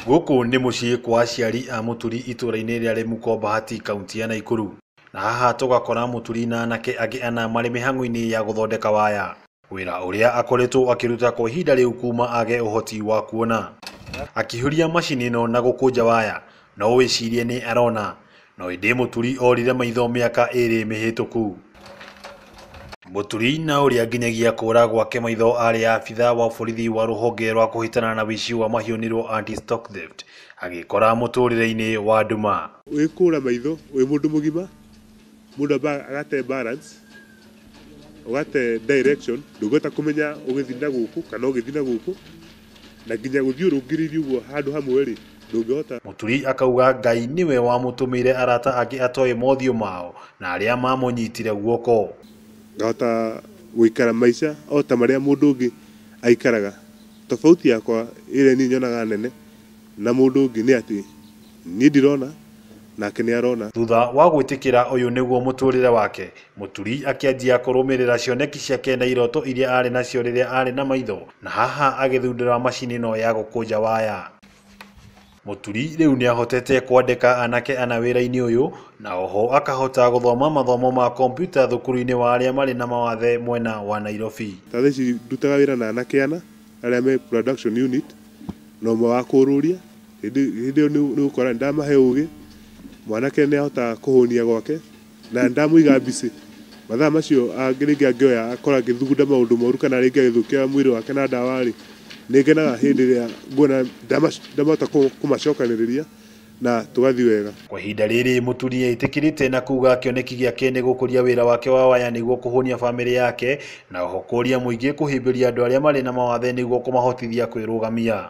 Gũkũ nĩ mũciĩ kwa aciari a Mũturi itũra-inĩ rĩa Rĩmuko Bahati kaunti ya Naikuru. Na haha tũgakora Mũturi na anake angĩ ana marĩ mĩhang'o-inĩ ya gũthondeka waya. Wĩra ũrĩa akoretwo akĩruta kwa ihinda rĩu kuma age ũhoti wa kuona. Akĩhuria macini ĩno na gũkũnja waya, no wĩcirie nĩ arona. No ĩndĩ Mũturi orire maitho mĩaka 2 mĩhĩtũku. Mũturi na ũrĩa nginyagia kũra gwake maitho arĩ abithaa wa borithi wa rũhonge rwa kũhĩtana na ũici wa mahiũ nĩruo anti-stock theft, agĩkora mũtũrĩre-inĩ wa nduma. Wĩ kũra maitho wĩ mũndũ mũgima, mũndũ ambaga agate balance, ũgate direction, ndũngĩhota kũmenya ũgĩthiĩ na gũkũ kana ũgĩthiĩ na gũkũ, na nginya gũthiĩ ũrũngĩrĩirie ũguo handũ hamwe rĩ, ndũngĩhota. Mũturi akauga Ngai nĩwe wamũtũmĩire arata angĩ atoĩ mothiũ mao na arĩa mamũnyitire guoko. Ngahota gũikara maica o ta marĩa mũndũ ũngĩ aikaraga. Tofauti yakwa ĩrĩa niĩ nyonaga nene na mũndũ ũngĩ nĩ atĩ niĩ ndirona nake nĩ arona. Thutha wa gwĩtĩkĩra ũyũ nĩguo mũtũrĩre wake, Mũturi akĩanjia kũrũmĩrĩra cioneki ciake na iroto iria arĩ nacio rĩrĩa arĩ na maitho, na haha agĩthundũra macini ĩno ya gũkũnja waya. Mũturi rĩu nĩahotete kwandĩka anake ana wĩra-inĩ ũyũ na oho akahota gũthoma mathomo ma kompiuta thukuru-inĩ wa arĩa marĩ na mawathe mwena wa Nairobi. Ta thaa ici ndutaga wĩra na anake ana arĩa me production unit na ũmwe wa kũrũria. Hĩndĩ ĩyo nĩ ũgũkora nĩ ndamahe ũgĩ, mwanake nĩ ahotaga kũhũnia gwake na ndamũiga busy. Mathaa macio rĩngĩ angĩoya akorwo agĩthugunda maũndũ moru kana rĩngĩ agĩthũkia mwĩrĩ wake na ndawa rĩ, nĩ ngenaga hĩndĩ ĩrĩa nguona ndamahota kũmacokanĩrĩria na tũgathiĩ wega. Kwa ihinda rĩrĩ Mũturi nĩetĩkĩrĩte na kuga kĩoneki gĩake nĩ gũkũria wĩra wake wa waya nĩguo kũhũnia bamĩrĩ yake na oho kũria mũingĩ kũhĩmbĩria andũ arĩa marĩ na mawathe nĩguo kũmahotithia kwĩrũgamia.